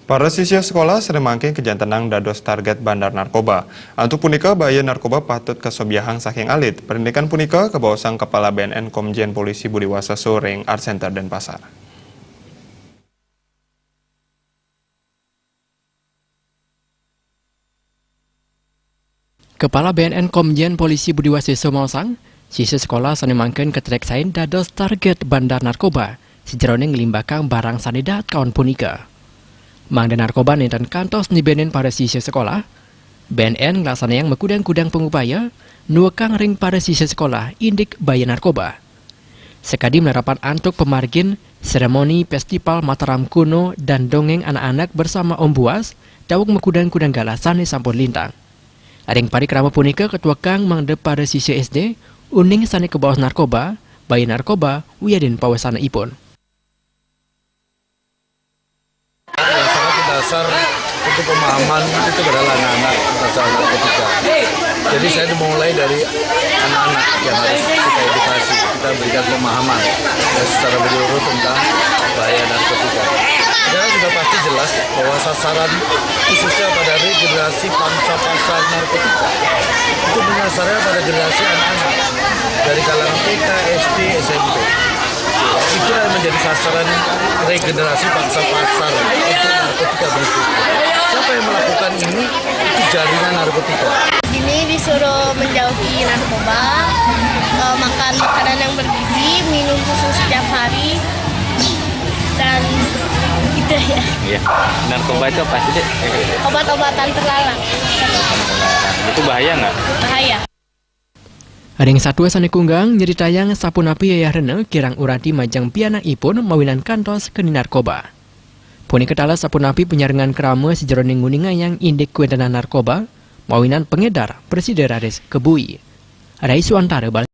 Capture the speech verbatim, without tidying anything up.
Para sisya sekolah sané mangkin kajantenang dados target bandar narkoba. Antuk punika, bahaya narkoba patut kasobiahang saking alit. Parindikan punika kabaosang Kepala B N N Komjen Polisi Budi Waseso ring Art Center Denpasar. Kepala B N N Komjen Polisi Budi Waseso maosang, sisya sekolah sané mangkin katreksain dados target bandar narkoba, sajeroning nglimbakang barang sané dahat kaon punika. Mangda narkoba nénten kantos nibenin para sisya sekolah, B N N nglaksanayang makudang-kudang pangupaya, nuekang ring para sisya sekolah indik bahaya narkoba. Sakadi malarapan antuk pamargin seremoni Festival Mataram Kuno dan Dongeng Anak-anak bersama Om Buas, daweg makudang-kudang galah sané sampun lintang. Ring parikrama punika katuekang mangda para sisya S D, uning sané kabaos narkoba, bahaya narkoba, wiadin pawasanaipun. Salah satu dasar untuk pemahaman itu adalah anak-anak masalah narkotika. Jadi saya dimulai dari anak-anak yang harus kita edukasi, kita berikan pemahaman ya, secara menyeluruh tentang bahaya narkotika. Karena sudah pasti jelas bahwa sasaran khususnya pada regenerasi pangsa pasar narkotika itu menyasarnya pada generasi anak-anak dari kalangan T K, S D, S M P. Itu yang menjadi sasaran regenerasi pangsa pasar untuk narkotika berikutnya. Siapa yang melakukan ini? Itu jaringan narkotika. Ini disuruh menjauhi narkoba, eh, makan makanan yang bergizi, minum susu setiap hari, dan itu ya. Iya. Narkoba itu apa sih, Dek? Obat-obatan terlarang. Itu bahaya nggak? Bahaya. Ring satua sané kunggang nyritayang sapunapi Yayah Rena kirang urati majeng pianakipun mawinan kantos keni narkoba. Punika taler sapunapi panyarengan krama sajeroning nguningayang indik kawéntenan narkoba mawinan pangedar prasida raris kabui. Rai Suantara